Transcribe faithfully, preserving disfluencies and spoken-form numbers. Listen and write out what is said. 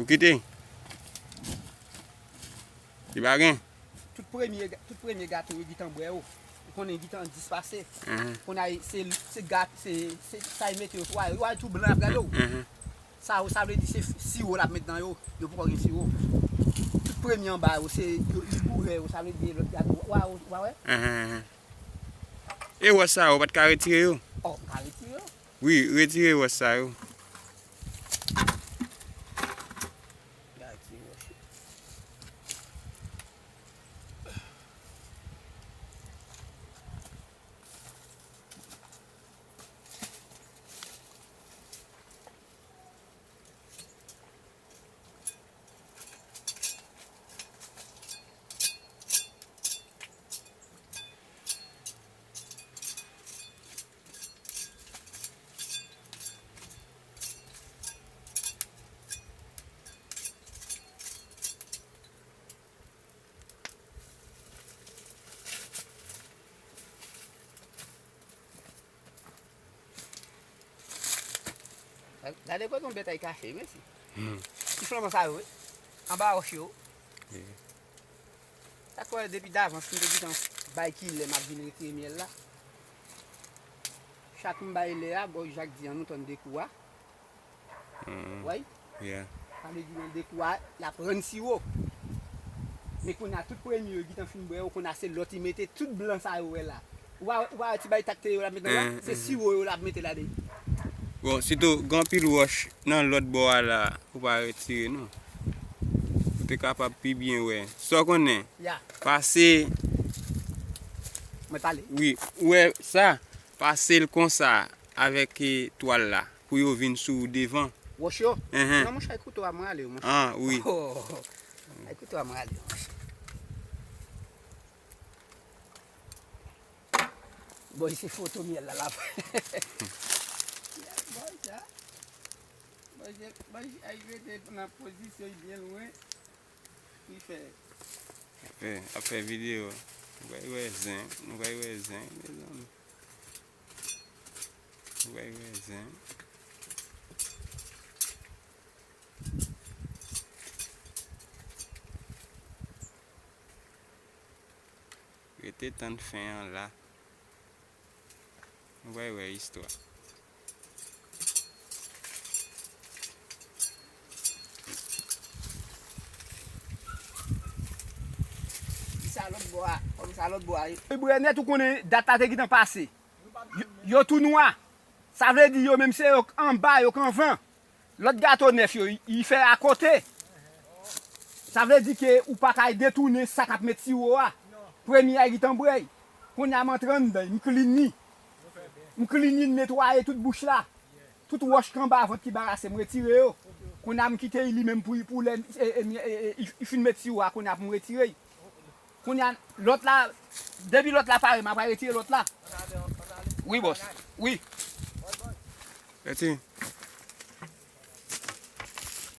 Ou kite? Li pa gen? Tout premye, tout premye gato yo gentan bwè yo. Ou konnen gentan dispase. Mhm. Kounye a, se, se gat, se, se sa yo mete yo sou a, yo a tou blan ap gade w. Mhm. Sa yo, sa vle di se siwo l ap met nan yo. Yo poko gen siwo. Tout premye anba yo, se yo, li boure yo, sa vle di lòt gato, wa, wa, wè? Mhm, mhm. E wòch sa yo, ou pa t ka retire yo? Oh, m ka retire yo. Wi, retire wòch sa yo. Gade ti wòch yo. Gade kote yon bèt ay kache, mesye. Hmm. Ti flanman sa yo, wi. Anba wòch yo. Wi. Sa k fè depi davans, m te gentan bay ki lè m ap vin retire myèl la. Chak m bay lè a, bò Jak di an nou tann de kou a. Hmm. Wè? Yeah. Sa vle di nan de kou a, l ap rann siwo. Men kounye a, tout premye yo gentan fin bwè yo, kounye a se lòt li mete tout blan sa yo wè la. Ou pa, ou pa wè ti bay takte yo l ap met nan la? Mhm, se mhm. Siwo yo l ap mete la de. Bon, sitou, gen anpil wòch nan lòt bò a la, ou pa retire non. Ou te kapab pi byen wè. Sa w konnen? Ya. Pase. Mwen pale. Wi, ou wè sa? Pase l konsa avèk, eh, twal la pou yo vin sou ou devan. Wòch yo? Mhm. Non, monchè, kouto a m rale yo, monchè. Ah, wi. Oh, ay, kouto a m rale yo, monchè. Bon, se foto myèl la, la. Bon, sa. Bon, se, bon, ay, rete nan pozisyon byen lwen. Li fè. Ap fè, ap fè videyo. Nou pral wè zen, nou pral wè zen, mezanmi. Nou pral wè zen. Rete tann fen an la. Nou pral wè istwa. Sa lòt bò a, kòm sa lòt bò a. Ebre nèt ou konnen dat la te gentan pase. Yo, yo tou nwa. Sa vle di yo menm se yo k anba, yo k anvan. Lòt gato nèf yo, li fè akote. Sa vle di ke ou pa ka al detounen sa k ap met siwo a. Premye a gentan bwè l. Kounye a m antre anndan, m klin li. M klin li, m netwaye tout bouch la. Tout wòch k anba vant ki barase, m retire yo. Kounye a m kite li menm pou, pou lè, e, e, e, e, li fin met siwo a, kounye a pou m retire l. Kounye a, lòt la, depi lòt la pare, m ap retire lòt la. Wi, bòs. Wi. Mèsi.